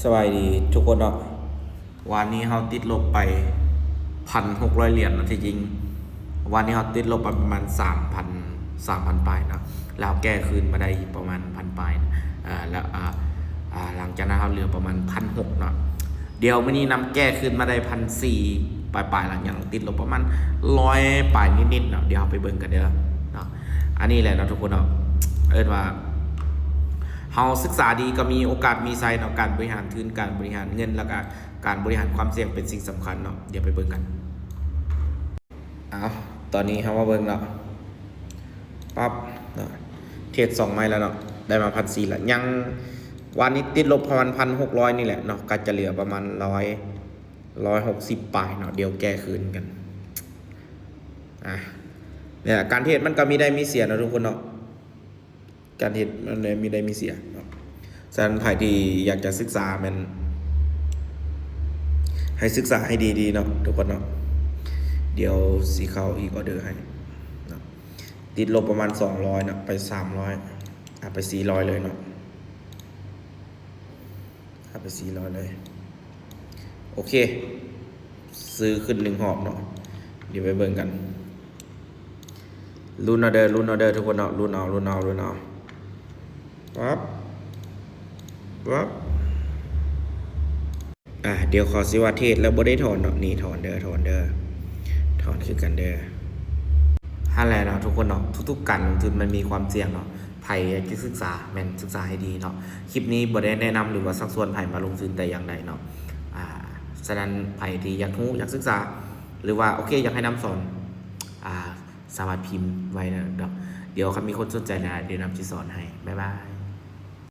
ສະບາຍດີທຸກຄົນເນາະ. ວານນີ້ເຮົາຕິດລົບໄປພັນຫົກຮ້ອຍຫຼຽນເນາະ. ທີ່ຈິງວານນີ້ເຮົາຕິດລົບໄປປະມານສາມພັນ ສາມພັນປາຍເນາະ, ແລ້ວເຮົາແກ້ຄືນມາໄດ້ອີກປະມານພັນປາຍ. ເອີ ແລ້ວ ອ່າ ອ່າ ຫຼັງຈາກນັ້ນເຮົາເຫຼືອປະມານພັນຫົກເນາະ. ດຽວມື້ນີ້ນຳແກ້ຄືນມາໄດ້ພັນສີ່ປາຍໆ ແລ້ວຍັງຕິດລົບປະມານຮ້ອຍປາຍນິດໆເນາະ. ດຽວເຮົາໄປເບິ່ງກັນເດີເນາະ. ອັນນີ້ແຫຼະເນາະທຸກຄົນເນາະ, ເອີ້ນວ່າເຮົາສຶກສາດີກໍມີໂອກາດມີໄຊເນາະ. ການບໍລິຫານທຶນ, ການບໍລິຫານເງິນ ແລ້ວກະການບໍລິຫານຄວາມສ່ຽງເປັນສິ່ງສຳຄັນເນາະ. ດຽວໄປເບິ່ງກັນ. ເອົາ ຕອນນີ້ເຮົາມາເບິ່ງເນາະ, ປັບເນາະ, ເທຣດສອງໄມ້ແລ້ວເນາະ, ໄດ້ມາພັນສີ່ແລ້ວ. ຍັງ ວານນີ້ຕິດລົບປະມານພັນຫົກຮ້ອຍນີ້ແຫຼະເນາະ, ກໍຈະເຫຼືອປະມານຮ້ອຍ ຮ້ອຍຫົກສິບປາຍເນາະ. ດຽວແກ້ຄືນກັນ. ອ່າ ນີ້ແຫຼະ ການເທຣດມັນກໍມີໄດ້ມີເສຍເນາະທຸກຄົນເນາະ. ການເຮັດມັນໄດ້ມີໄດ້ມີເສຍເນາະ. ສະນັ້ນໃຜທີ່ຢາກຈະສຶກສາແມ່ນ ໃຫ້ສຶກສາໃຫ້ດີໆເນາະທຸກຄົນເນາະ. ດຽວຊິເຂົ້າອີກອໍເດີໃຫ້ເນາະ. ຕິດລົບປະມານສອງຮ້ອຍເນາະ, ໄປສາມຮ້ອຍ ເອົາໄປສີ່ຮ້ອຍເລີຍເນາະ. ເອົາໄປສີ່ຮ້ອຍເລີຍ. ໂອເຄ ຊື້ຂຶ້ນໜຶ່ງຮອບເນາະ. ດຽວໄປເບິ່ງກັນ. ລຸ້ນເອົາເດີ ລຸ້ນເອົາເດີທຸກຄົນເນາະ. ລຸ້ນເອົາ ລຸ້ນເອົາ ລຸ້ນເອົາ. ປັບ ປັບ. ອ່າ ດຽວຂໍຊິວ່າເທຣດແລ້ວບໍ່ໄດ້ຖອນເນາະ. ນີ້ຖອນເດີ ຖອນເດີ ຖອນຄືກັນເດີ. ຫັ້ນແຫຼະເນາະທຸກຄົນເນາະ, ທຸກໆການລົງທຶນມັນມີຄວາມສ່ຽງເນາະ. ໃຜຢາກຈະສຶກສາແມ່ນສຶກສາໃຫ້ດີເນາະ. ຄລິບນີ້ບໍ່ໄດ້ແນະນຳ ຫຼືວ່າຊັກຊວນໃຜມາລົງທຶນແຕ່ຢ່າງໃດເນາະ. ອ່າ ສະນັ້ນໃຜທີ່ຢາກຮູ້ ຢາກສຶກສາ ຫຼືວ່າ ໂອເຄ ຢາກໃຫ້ນຳສອນ ອ່າ ສາມາດພິມໄວ້ເນາະ. ດຽວຄັນມີຄົນສົນໃຈຫຼາຍໆ ດຽວນຳຊິສອນໃຫ້. ບາຍບາຍ.